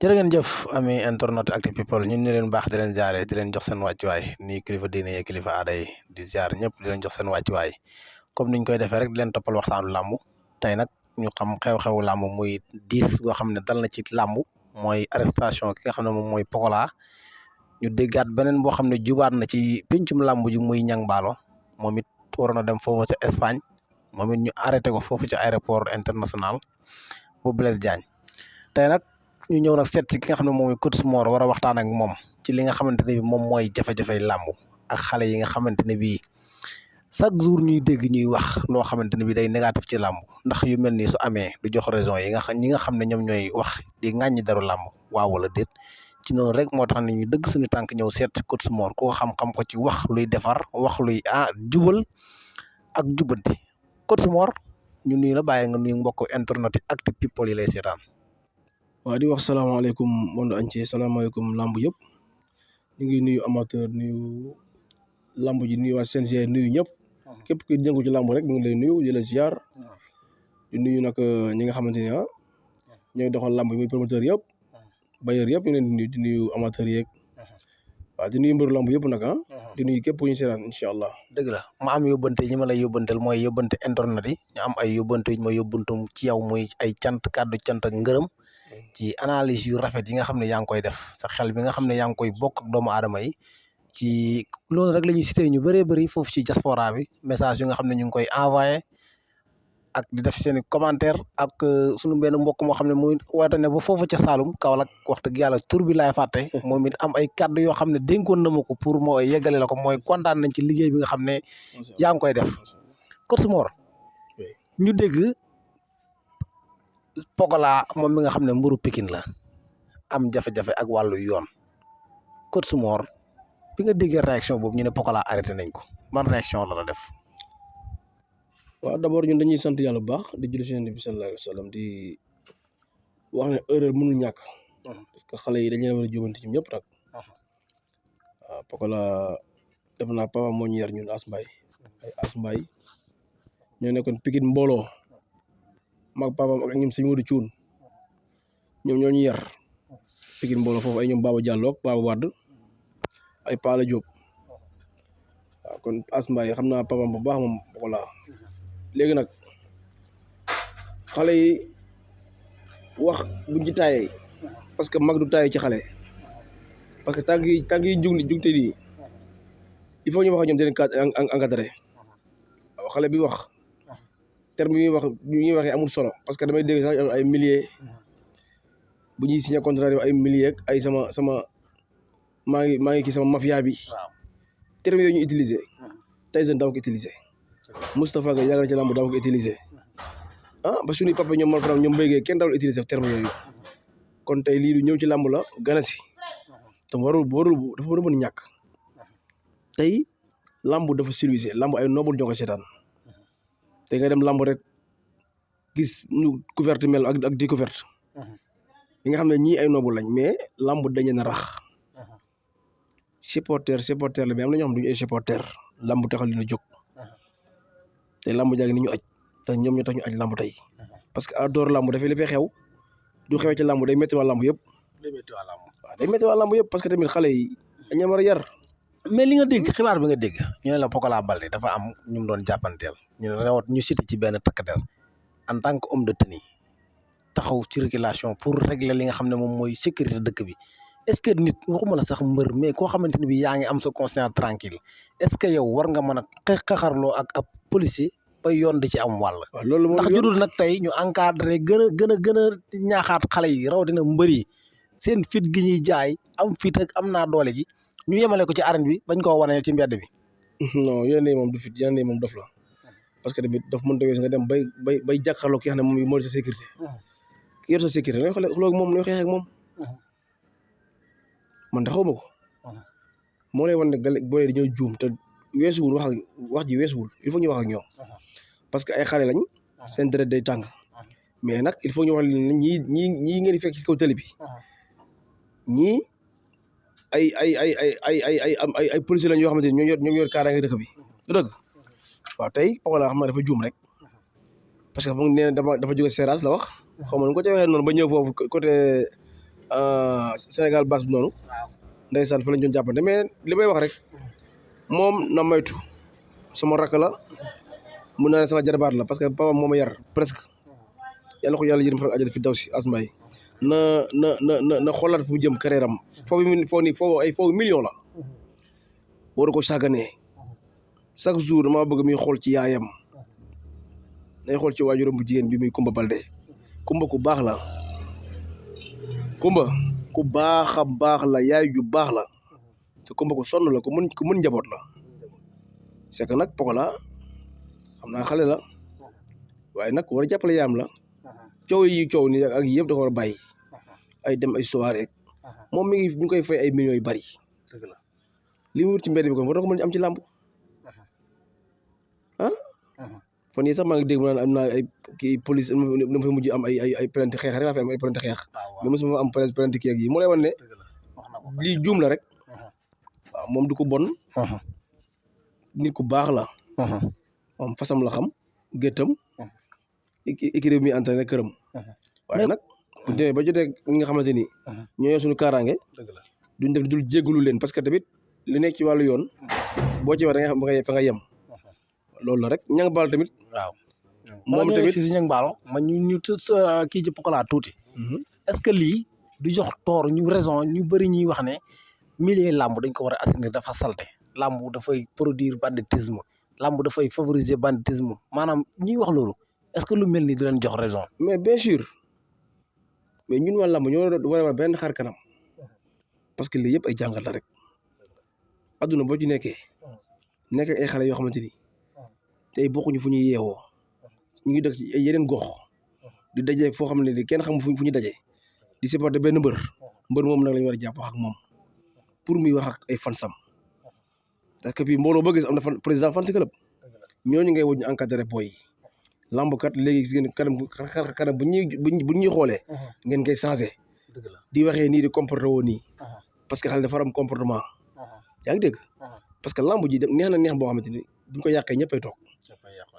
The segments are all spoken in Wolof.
jërë ngeen jëf ami internet Actu People ñun ñu leen baax di leen jaare di leen jox seen wàccuwaay ni kilifa diine yi kilifa aada yi di jaar ñëpp di leen jox seen wàccuwaay comme niñ koy defee rek di leen toppal waxtaanu làmb tey nag ñu xam xew-xewu làmb muy diis goo xam ne dal na ci làmb mooy arrestation ki nga xam ne moom mooy Pokola ñu déggaat beneen boo xam ne jubaat na ci pencum làmb ji muy Niang Ballo moom it waroon a dem foofu ca Espagne moom it ñu arrêté ko foofu ci aéroport international bu Blaise Diagne tey nag ñu ñëw nag seet si ki nga xam ne moom mooy coach Mor war a waxtaan ak moom ci li nga xamante ne bi moom mooy jafe-jafey làmb ak xale yi nga xamante ne bii chaque jour ñuy dégg ñuy wax loo xamante ne bi day négatif ci làmb ndax yu mel nii su amee du jox raison yi ñi nga xam ne ñoom ñooy wax di ŋàññi daru làmb waaw wala déet ci noonu rek moo tax ne ñu dëgg suñu tànk ñëw seet si coach Mor ku ko xam-xam ko ci wax luy defar wax luy jubal ak jubanti coach Mor ñu nuyu la bàyyi nga nuyu mbokk internet yi Actu People yi lay seetaan. waaw di wax salaamaaleykum monde entier salaamaaleykum lamb yëpp ñu ngi nuyu amateur nuyu lamb ji nuyu waa CNG nuyu ñëpp képp kuy jëngu ci lamb rek ñu ngi lay nuyu di la ziar di nuyu nag ñi nga xamante ne ñooy doxal lamb yi muy promoteur yëpp bailleur yëpp ñu leen di nuyu di nuyu amateur yeeg waaw di nuyu mbëru lamb yëpp nag di nuyu képp ku ñu seetaan incha allah. dëgg la ma am yóbbante ñi ma lay yóbbanteel mooy yóbbante internet yi ñu am ay yóbbante yu ma yóbbantum ci yow muy ay cant kàddu cant ak ngërëm ci analyse yu rafet yi nga xam ne yaa ngi koy def sa xel bi nga xam ne yaa ngi koy bokk ak doomu aadama yi ci loolu rek la ñuy cité ñu bëree bëri foofu ci diaspora bi message yu nga xam ne ñu ngi koy envoyé ak di def seen i commentaire ak sunu benn mbokk moo xam ne muy woote ne ba foofu ca Saloum Kaolack wax dëgg yàlla tur bi laay fàtte moom it am ay kàddu yoo xam ne dénkoon na ma ko pour moo yeggale la ko mooy kontaan nañ ci liggéey bi nga xam ne yaa ngi koy def coach Mor ñu dégg Pokola moom mi nga xam ne mburu Pikine la am jafe-jafe ak wàllu yoon coach Mor bi nga déggee réaction boobu ñu ne Pokola arrêté nañ ko man réaction la def. waaw d'abord ñun dañuy sant yàlla bu baax di julli ci Yonent bi sallallahu alayhi wa sallam di wax ne erreur mënul ñàkk parce que xale yi dañu leen war a jubanti ci ñëpp nag waaw Pokola def naa papa moo ñu yar ñun As Mbaye ay As Mbaye ñoo nekkoon Pikine mbooloo mag papaam ak ñoom sëñ Modou Thioune ñoom ñoo ñu yar Pikine mbooloo foofu ay ñoom Baba Diallo Baba Wade ay Pala Diop waaw kon As Mbaye xam naa papaam bu baax moom Pokola léegi nag xale yi wax buñ ci taayee parce que mag du taayee ci xale parce que tànk yi jugte nii il faut ñu wax ak ñoom di leen encadré waaw xale bi wax terme yi wax ñuy waxee amul solo parce que damay dégg sax ay milliers bu ñuy signé contrat ay milliers ay sama maa ngi kii sama mafia bi terme yooyu ñu utiliser Tyson daaw ko utiliser Moustapha Gueye yàgg na ci lamb daaw ko utiliser ba suñuy papa ñoom Mor Fadam ñoom béygee kenn daawul utiliser terme yooyu kon tey lii du ñëw ci lamb la gana si te warul dafa war a mën ñàkk tey lamb dafa civilisé lamb ay noble ñoo ko seetaan tey nga dem lamb rek gis ñu couverte mel ak découverte yi nga xam ne ñii ay noble lañ mais lamb dañu na rax supporter la mais am na ñoo xam ne duñu ay supporter lamb taxal li ñu jóg te lamb jaag ni ñu aj te ñoom ñoo tax ñu aj lamb tey parce que door lamb dafay li fay xew du xewee ci lamb day métti waa lamb yëpp day métti waa lamb yëpp parce que tamit xale yi dañu war a yar. mais li nga dégg xibaar bi nga dégg ñu ne la Pokola Baldé dafa am ñu mu doon jàppanteel ñu ne rawat ñu cité ci benn takk der en tant que homme de tenue taxaw circulation pour régler li nga xam ne moom mooy sécurité dëkk bi est-ce que nit waxuma la sax mbër mais koo xamante ne bi yaa ngi am sa conscience tranquille est-ce que yow war nga mën a xaxarloo ak ab policier ba yoon di ci am wàll. waaw loolu moom ndax judul nag tey ñu encadré gën a ñaaxaat xale yi rawatina mbër yi seen fit gi ñuy jaay am fit ak am naa doole ji ñu yemale ko ci arène bi bañ koo wane ci mbedd bi. non yéen moom du fit yéen moom dof la parce que tamit dof mënut a weesu nga dem bay jàkkaarloo ki nga xam ne moom moo sa sécurité ki yor sa sécurité nooy xoolee moom nooy xeex ak moom man de xaw ma ko moo lay wan ne gale booy dañoo juum te weesuwul wax ji weesuwul il faut ñu wax ak ñoom parce que ay xale lañ seen deret day tàng mais nag il faut ñu wax leen ñii ngeen di fekk ci kaw télé bi ñii ay policiers lañ yoo xamante ni ñoo yor kaaraange dëkk bi du dëgg waaw tey Pokola xam naa dafa juum rek parce que moom nee na dafa jóge Seras la wax xaw ma nu ko ca waxee noonu ba ñëw foofu côté Sénégal bas bi noonu ndeysaan fa lañ doon jàppante mais li may wax rek moom na moytu sama rakk la mun naa ne sama jarbaat la parce que papa moo ma yar presque yàlla ko yàlla yërëm fa ajal fi daw si asmay na xoolaat fu mu jëm carrière am foofu million la waru ko sàgganee chaque jour dama bëgg muy xool ci yaayam day xool ci waajuram bu jigéen bi muy Kumba Balde Kumba ku baax la Kumba ku baax a baax la yaay ju baax la te Kumba ku sonn la ku mën njaboot la c'est que nag Pokola xam naa xale la waaye nag war a jàppale yaayam la coow ni ak yëpp da ko war a bàyyi ay dem ay soirée moom mi ngi koy fay ay millions yu bari li mu wut ci mbedd bi kon war na ko mën am ci làmb fan yii sax maa ngi dégg mu naan am naa ay kii police na fa mujj am ay plainte xeex rek laa fi am ay plainte xeex mais mosuma am plainte kii ak yi moo lay wan ne lii juum la rek waaw moom du ko bon nit ku baax la moom fasam la xam géttam équipe mi entraîné këram waaye nag bu demee ba jotee ñi nga xamante ni ñoo yor suñu kaaraange duñ def dul jéggalu leen parce que tamit li nekk ci wàllu yoon boo ci wax da nga xam fa nga yem loolu la rek ñang baal tamit waaw moom tamit si ñang baalo ma ñu kii ci Pokola tuuti est-ce que lii du jox tort ñu raison ñu bëri ñuy wax ne milieu làmb dañ ko war a assainir dafa salte làmb dafay produire banditisme làmb dafay favoriser banditisme maanaam ñuy wax loolu est-ce que lu mel ni du leen jox raison mais bien sûr mais ñun waa làmb ñoo war a benn xar kanam parce que lii yëpp ay jàngat la rek adduna boo ci nekkee nekk ay xale yoo xamante ni tey bokkuñu fu ñuy yeewoo ñu ngi dëkk ci yeneen gox di daje foo xam ne ni kenn xam fu ñu daje di supporter benn mbër moom nag la ñu war a jàpp wax ak moom pour muy wax ak ay fansam parce que fii mbooloo ba gis am na président fan si club ñooñu ngay wut ñu encadré boy yi lamb kat léegi gis ngeen kanam bu ñuy xoolee ngeen koy changé di waxee nii di comporté woo nii parce que xale dafa am comportement yaa ngi dégg parce que lamb ji neex na neex boo xamante ni buñ ko yàqee ñëppay toog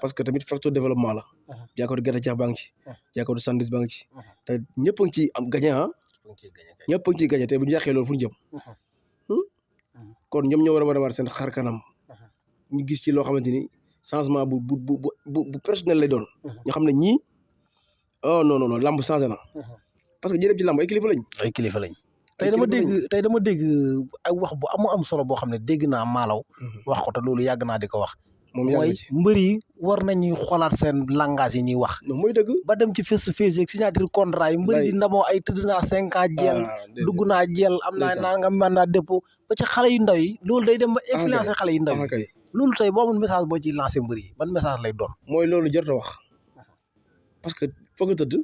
parce que tamit facteur développement la jàkkaarloo gerte caaf baa ngi ci jàkkaarloo sandwich baa ngi ci te ñëpp a ngi ci am gagné ñëpp a ngi ciy gagné te bu ñu yàqee loolu fu ñu jëm kon ñoom ñoo war a war seen xar kanam ñu gis ci loo xamante ni changement bu personnel lay doon ñu xam ne ñii oh non lamb changé na parce que jërëjëf ci lamb ay kilifa lañ tey dama dégg ay wax bu am solo boo xam ne dégg naa Malaw wax ko te loolu yàgg naa di ko wax mooy mbër yi war nañuy xoolaat seen langage yi ñuy wax mooy dëgg ba dem ci face to face ak signature contrat yi mbër yi ndamoo ay tëdd naa 5 ans jeel dugg naa jeel am naa nangam mandat dépôt ba ci xale yu ndaw yi loolu day dem ba influencer xale yu ndaw yi loolu tey boo amul message boo ciy lancé mbër yi ban message lay doon mooy loolu jërta wax parce que fa nga tëdd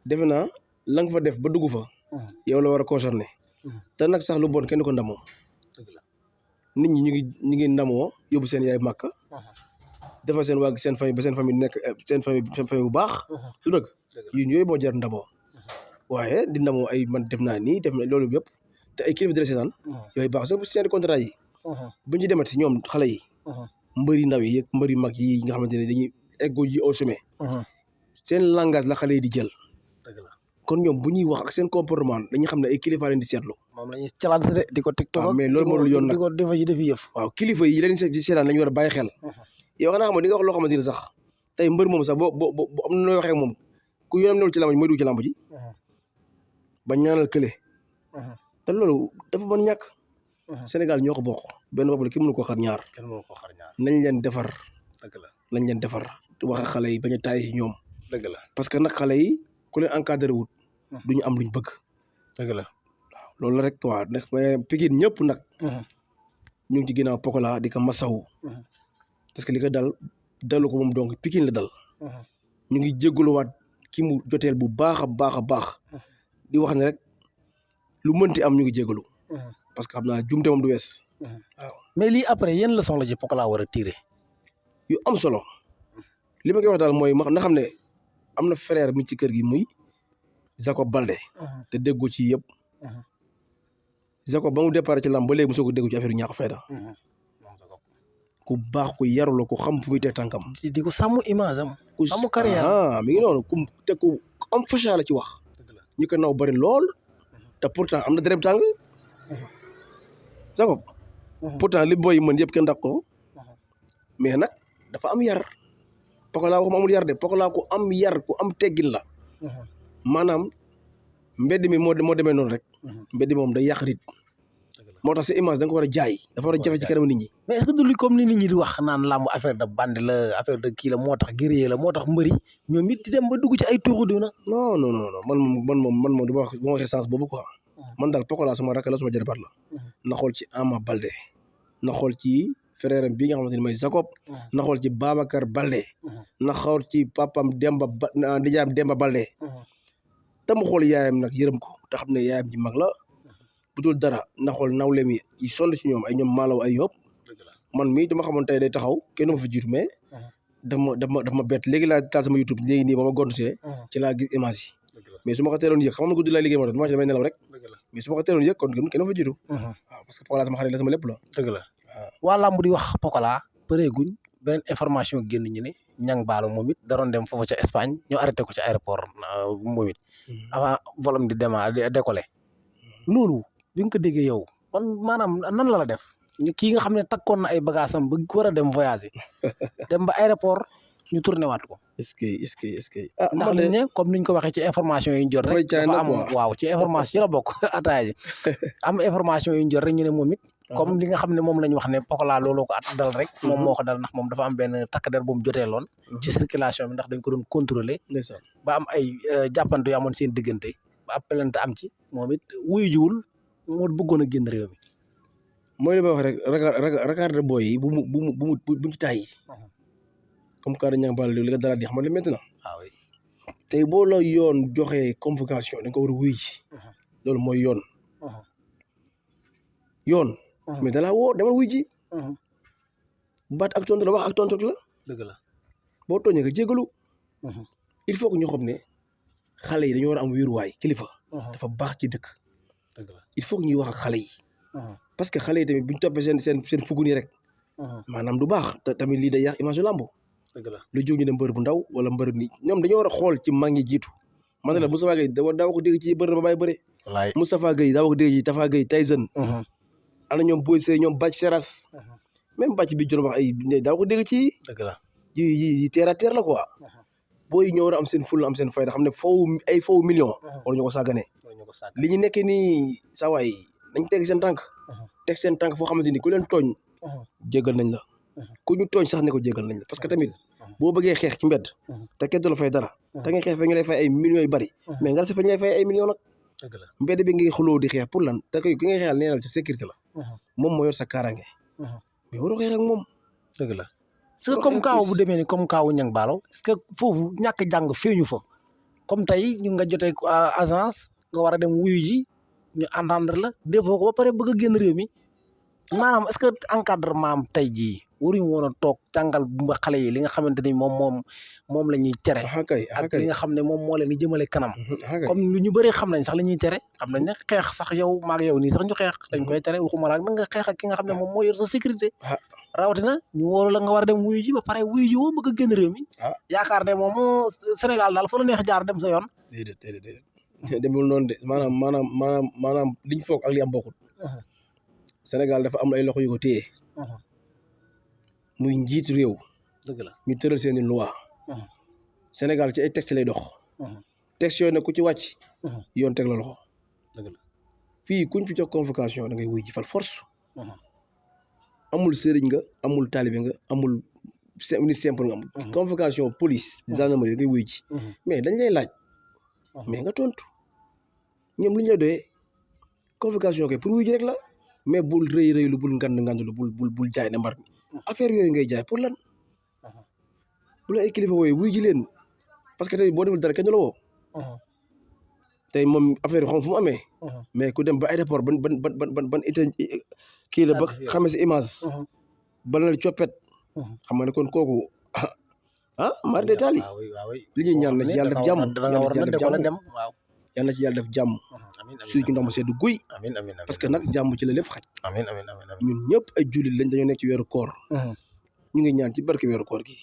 defe naa la nga fa def ba dugg fa yow la war a concerné te nag sax lu bon kenn ko ndamoo nit ñi ñu ngi ndamoo yóbbu seen yaay màkk defal seen waa seen famille ba seen famille nekk seen famille bu baax du dëgg yooyu moo jar ndamoo waaye di ndamoo ay man def naa nii def na loolu yëpp te ay kilifa de seetaan yooyu baax sax seen contrat yi buñ ci demati ñoom xale yi mbëri ndaw yi mbëri mag yi nga xamante ne dañuy eggo ji au sommet seen langage la xale yi di jël kon ñoom bu ñuy wax ak seen comportement dañuy xam ne ay kilifa leen di seetlu moom la ñuy challenge de di ko TikTok mais loolu moo dul yoon nag di ko defa ji defi yëf waaw kilifa yi leen di seetaan lañu war a bàyyi xel yow xanaa xam nga di nga wax loo xamante ni sax tey mbër moom sax boo am na nooy waxee moom ku yoonam newul ci lamb ji mooy dugg ci lamb ji ba ñaanal kële te loolu dafa mën ñàkk Sénégal ñoo ko bokk benn bopp la ki mënu ko xar ñaar nañ leen defar nañ leen defar wax ak xale yi bañ a taay ñoom dëgg la parce que nag xale yi ku leen encadré wut duñu am luñ bëgg dëgg la waaw loolu la rek waaw ndax Pikine ñëpp nag ñu ngi ci ginnaaw Pokola di ko masawu parce que li ko dalu ko moom donc Pikine la dal ñu ngi jégaluwaat ki mu joteel bu baax a baax di wax ne rek lu mënti am ñu ngi jégalu parce que xam naa jumte moom du wees waaw mais lii après yéen leçon la ci Pokola war a tiré yu am solo li ma koy wax daal mooy na xam ne am na frère mi ci kër gi muy Jacob Balde te déggu ci yëpp Jacob ba mu départ ci lamb ba léegi mosoo ko déggu ci affaire yu ñàkk fayda ku baax ku yaru la ku xam fu muy teg tànkam di ko sàmm image am ku sàmm carrière mi ngi noonu ku am facha la ci wax ñu ko naw bari lool te pourtant am na deret tàng Jacob pourtant li booy mën yëpp kenn dàq ko mais nag dafa am yar Pokola waxuma amul yar de Pokola ku am yar ku am teggin la maanaam mbedd mi moo demee noonu rek mbedd mi moom day yàq nit moo tax sa image da nga ko war a jaay dafa war a jafe ci kanam nit ñi mais est-ce que du li comme ni nit ñi di wax naan làmb affaire de bande la affaire de kii la moo tax guerrier la moo tax mbëri ñoom it di dem ba dugg ci ay tuuxu dina non man moom du ma waxee sens boobu quoi man daal Pokola suma rakk la suma jërëbaat la na xool ci Ama Baldé na xool ci frère bi nga xamante ni mooy Jacob na xool ci Babacar Baldé na xool ci papam nijaayam Demba Baldé te mu xool yaayam nag yërëm ko te xam ne yaayam ji mag la bu dul dara na xool nawleem yi sonn ci ñoom ay ñoom maalaw ay yëpp man mii dama xamoon tey day taxaw kenn ma fa jiitu mais daf ma bett léegi laa taal sama YouTube léegi nii ba ma gontu see ci laa gis image yi mais su ma ko teeloon yëg xam nga guddi laa liggéey moo tax dimanche damay nelaw rek mais su ma ko teeloon yëg kon kenn ma fa jiitu waaw parce que Pokola sama xarit la sama lépp la dëgg la waa làmb di wax Pokola pareeguñ beneen information génn ñu ne Niang Ballo moom it daroon dem foofu ca Espagne ñu arrêté ko ci aéroport moom it avant volam di décoller loolu bi nga ko déggee yow man maanaam nan la def kii nga xam ne takkoon na ay bagaasam ba war a dem voyager dem ba aéroport ñu tourné waat ko. est-ce que ndax liñ ne comme niñ ko waxee ci information yi ñu jot rek dafa am waaw ci information ci la bokk ataaya ji am information yi ñu jot rek ñu ne moom it comme li nga xam ne moom la ñu wax ne Pokola looloo ko at dal rek moom moo ko dal ndax moom dafa am benn takk der bu mu jotee loon ci circulation bi ndax dañ ko doon contrôler ba am ay jàppante yu amoon seen diggante ba ab plainte am ci moom it wuyu jiwul moo bëggoon a génn réew mi mooy li ma wax rek regarde booy yi bu mu ci tàyyi comme que Niang Ballo li nga dara di xamal métti na waaw tey boo la yoon joxee convocation da nga ko war a wuy ji loolu mooy yoon mais da laa woo demal wuy ji baat ak tontu la wax ak tontu la dëgg la boo tooñee nga jégalu il faut que ñu xam ne xale yi dañoo war a am wéeruwaay kilifa dafa baax ci dëkk dëgg la il faut que ñuy wax ak xale yi parce que xale yi tamit bu ñu toppee seen fugu nii rek maanaam du baax te tamit lii day yàq image yu làmb dëgg la lu jóg ñu ne mbër bu ndaw wala mbër ni ñoom dañoo war a xool ci mag ñi jiitu man la Moustapha Gueye daa ko dégg ci bër ba bàyyi bëre Moustapha Gueye daa ko dégg ci Tafa Gueye Tyson ana ñoom Boy Sey ñoom Bac Seras même Bac bi jot wax ay daa ko dégg ci dëgg la yi terre à terre la quoi booy ñoo war a am seen fulla am seen fayda xam ne foofu million wala ñu ko sàggane li ñu nekkee nii saa waay nañ teg seen tànk foo xamante ni ku leen tooñ jégal nañ la ku ñu tooñ sax ne ko jégal nañ la parce que tamit boo bëggee xeex ci mbedd te kenn du la fay dara te nga xeex fe ñu lay fay ay millions yu bari mais nga si fa ñu lay fay ay millions nag mbedd bi ngay xuloo di xeex pour lan te ki ngay xeexal nee na sa sécurité la moom moo yor sa kaaraange mais waroo xeex ak moom dëgg la est-ce que comme kaaw bu demee ni comme kaawu Niang Ballo est-ce que foofu ñàkk jàng feeñu fa comme tey ñu nga jotee agence nga war a dem wuyu ji ñu entendre la defoo ko ba pare bëgg a génn réew mi maanaam est-ce que encadrement am tey jii waruñu woon a toog jàngal ba xale yi li nga xamante ni moom la ñuy tere ak li nga xam ne moom moo leen di jëmale kanam comme lu ñu bëri xam nañ sax li ñuy tere xam nañ ne xeex sax yow maag yow nii sax ñu xeex dañ koy tere waxuma la nga xeex ak ki nga xam ne moom moo yor sa sécurité rawatina ñu wóoru la nga war a dem wuyu ji ba pare wuyu ji woo bëgg a génn réew mi yaakaar ne moom Sénégal daal fa la neex jaar dem sa yoon déedéet demul noonu de maanaam liñ foog ak li am bokkut Sénégal dafa am ay loxo yu ko téye muy njiit réew dëgg la ñu tëral seeni loi Sénégal ci ay texte lay dox texte yooyu nag ku ci wàcc yoon teg la loxo dëgg la fii kuñ fi jox convocation da ngay wuy ji fal force amul sëriñ nga amul taalibe nga amul nit simple nga amul convocation police gendarmerie da ngay wuy ji mais dañ lay laaj mais nga tontu ñoom lu ñu lay doyee convocation kay pour wuy ji rek la mais bul rëylu bul ngand bul jaay ne mbar affaire yooyu ngay jaay pour lan bu la ay kilifa wooyu wuy ji leen parce que tey boo deful dara kenn du la woo tey moom affaire yi xam fu mu amee mais ku dem ba aéroport ban ité kii la ba xamee si image bala na coppet xam nga ne kon kooku mari de taali li ñuy ñaan na ci yàlla def jàmm yàlla na ci yàlla def jàmm suy ci ndox ma seddu guy parce que nag jàmm ci la lépp xaj ñun ñëpp ay jullit lañ dañoo nekk ci weeru koor ñu ngi ñaan ci barke weeru koor gi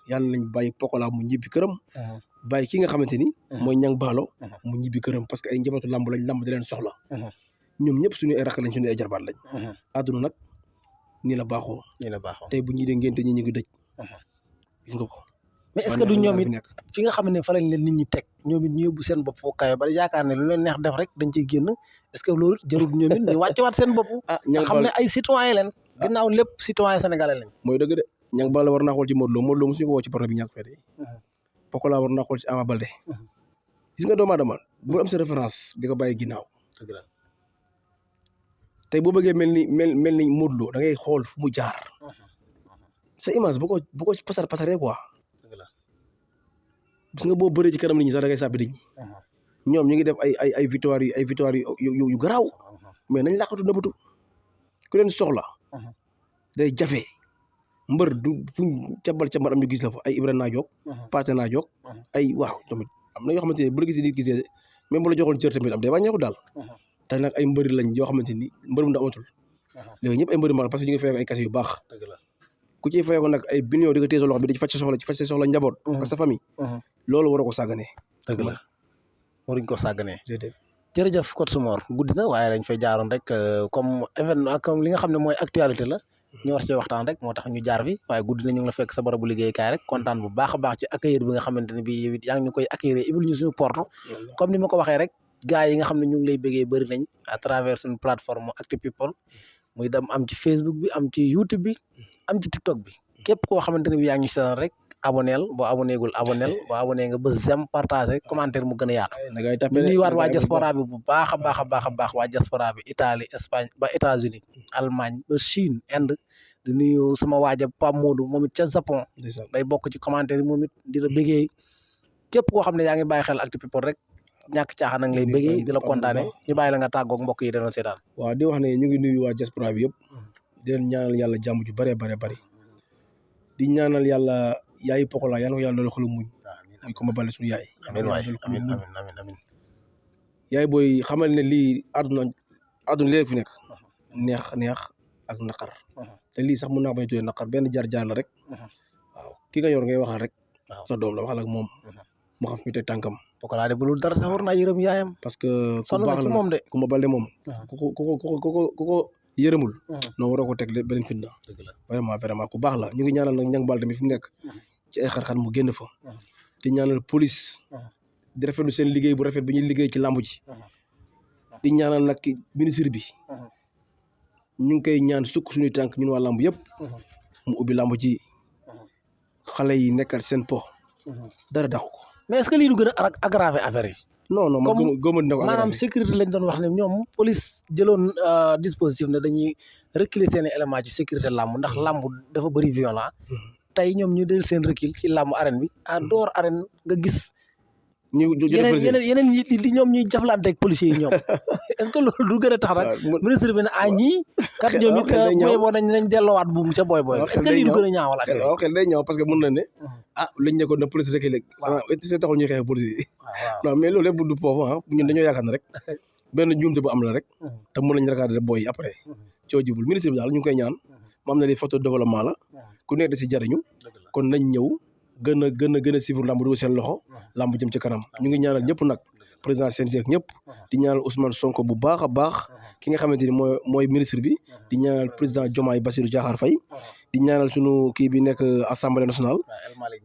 yàlla nañ bàyyi Pokola mu ñibbi këram bàyyi ki nga xamante ni mooy ñang baalo mu ñibbi këram parce que ay njabootu lamb lañ lamb di leen soxla ñoom ñëpp suñu ay rakk lañ suñu ay jarbaat lañ àdduna nag nii la baaxoo tey bu ñuy dee ngénte ñi ñu ngi dëj gis nga ko mais est-ce que du ñoom it fi nga xam ne fa lañ leen nit ñi teg ñoom it ñu yóbbu seen bopp foo kayo ba yaakaar ne lu leen neex def rek dañ ciy génn est-ce que loolu jarul ñoom it ñu wàccewaat seen bopp nga xam ne ay citoyen leen ginnaaw lépp citoyen sénégalais lañ mooy dëgg de ñang Balla war naa xool ci Modou Lo mosuñu ko woo ci problème bi ñàkk fete Pokola war naa xool ci Ama Baldé gis nga doomu aadama bu am sa référence di ko bàyyi ginnaaw tey boo bëggee mel ni Modou Lo da ngay xool fu mu jaar sa image bu ko pasaree quoi gis nga boo bëree ci kanam nit ñi sax da ngay sàppi nit ñi ñoom ñu ngi def ay victoire yu garaaw mais nañ làqatu nëbbatu ku leen soxla day jafe mbër du fuñ cabal am ñu gis la fa ay Ibra naa joog Paate naa joog ay waaw tamit am na yoo xamante ni bu la gisee nit gisee même bu la joxoon cër tamit am day wàññeeku daal te nag ay mbëri lañ yoo xamante ni mbër mu ndaw amatul léegi ñëpp ay mbëri mag parce que ñu ngi fay ay kase yu baax ku ciy fayee ko nag ay billions di ko téye sa loxo bi di ci faj sa soxla njaboot ak sa famille loolu war a ko sàgganee dëgg la waruñ ko sàgganee jërëjëf Coach Mor guddi na waaye dañ fay jaaroon rek comme événement comme li nga xam ne mooy actualité la ñu war cee waxtaan rek moo tax ñu jaar fi waaye guddi na ñu ngi la fekk sa barabu liggéeykaay rek kontaan bu baax a baax ci accueil bi nga xamante ne bi yow it yaa ngi ñu koy accueillir ibil ñu suñu porte comme ni ma ko waxee rek gars yi nga xam ne ñu ngi lay bëggee bëri nañ à travers suñu plateforme Actu People muy dem am ci Facebook bi am ci YouTube bi am ci TikTok bi képp koo xamante ne bi yaa ngi ñu seetaan rek aboneel boo aboneegul aboneel boo abonee nga bës j'aime partagé commentaire mu gën a yaatu ñu nuyuwaat waa diaspora bi bu baax a baax waa diaspora bi Italie Espagne ba États-Unis Allemagne ba Chine Inde di nuyu sama waaja Pape Modou moom it ca Japon day bokk ci commentaire yi moom it di la bëggee képp koo xam ne yaa ngi bàyyi xel Actu People rek ñàkk caaxaan nag lay bëggee di la kontaane ñu bàyyi la nga tàggoog mbokk yi danoon seetaan waaw di wax ne ñu ngi nuyu waa diaspora bi yëpp di leen ñaanal yàlla jàmm ju bëree bëri di ñaanal yàlla yaayu Pokola yàlla ko yàlla doon xolu muñ muy ko ma bale suñu yaay amiin waay amiin yaay booy xamal ne lii àdduna léegi fi nekk neex ak naqar te lii sax mën naa bañ a tuddee naqar benn jaar-jaar la rek waaw ki nga yor ngay waxal rek sa doom la waxal ak moom mu xam fi te tànkam Pokola de bu dul dara sax war naa yërëm yaayam parce que ku baax la moom de ku ma bale moom ku ko yërëmul non waroo ko teg beneen fitna vraiment ku baax la ñu ngi ñaanal nag ñang baal tamit fi mu nekk ci ay xar-xar mu génn fa di ñaanal police di rafetlu seen liggéey bu rafet bi ñuy liggéey ci làmb ji di ñaanal nag ministre bi ñu ngi koy ñaan sukk suñuy tànk ñun waa làmb yëpp mu ubbi làmb ji xale yi nekkal seen po dara dàqu ko mais est-ce que lii du gën a aggraver affaire yi non comme dina ko maanaam sécurité lañ doon wax ne ñoom police jëloon dispositif ne dañuy reculer seen élément ci sécurité làmb ndax làmb dafa bëri violent tey ñoom ñu del seen recul ci làmb arène bi en dehors arène nga gis yeneen li ñoom ñuy jaflanteeg policiers yi ñoom est-ce que loolu du gën a tax nag ministre bi ne ñii kat ñoom it mooy boo nañ delloowaat buum ca booy est-ce que lii du gën a ñaawal affaire waaw xel day ñaaw parce que mën na ne lañ ne ko na police reculé c'est taxul ñuy xeex police yi non mais loolu lépp du foofu ñun dañoo yaakaar ne rek benn njuumte bu am la rek te mën nañ regarder booy yi après coo jibul ministre bi daal ñu ngi koy ñaan mu am na li facteur de développement la ku nekk da si jariñu kon nañ ñëw gën a suivre lamb du seen loxo lamb jëm ci kanam ñu ngi ñaanal ñëpp nag président CNG ak ñëpp di ñaanal Ousmane Sonko bu baax a baax ki nga xamante ni mooy ministre bi di ñaanal président Diomaye Bassirou Diakhar Faye di ñaanal sunu kii bi nekk assemblée nationale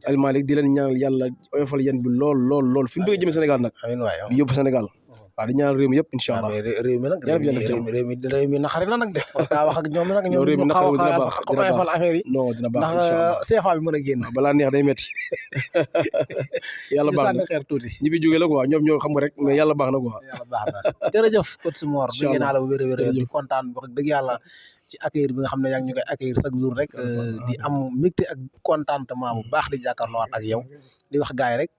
El Malick di leen ñaanal yàlla oyofal yan bi lool fi mu bëgg jëmee Sénégal nag di yóbbu Sénégal waaw di ñaanal réew mi yëpp incha allah réew mi nag réew mi naxari na nag de kaa wax ak ñoom nag ñoom ñu xaw a oyofal affaire yi non dina baax ndax CFA bi mën a génn balaa neex day métti yàlla baax na xeer tuuti ñi fi jógee la quoi ñoom ñoo xam nga rek mais yàlla baax na quoi yàlla baax na jërëjëf Coach Mor bëgg naa la bu wér di kontaan wax dëgg yàlla ci accueil bi nga xam ne yaa ngi ñu koy accueillir chaque jour rek di am mbégte ak contentement bu baax di jàkkaarloowaat ak yow di wax gaay rek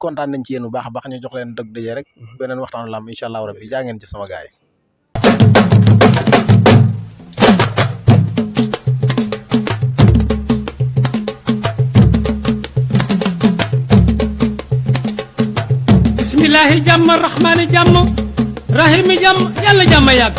kontaan nañ ci yéen bu baax a baax ñu jox leen dëgg daje rek beneen waxtaanu lamb incha allahu rabbi jaa ngeen ci sama gaay bismillahi jàmm rahmaani jàmm rahimi jàmm yàlla jàmm yàgg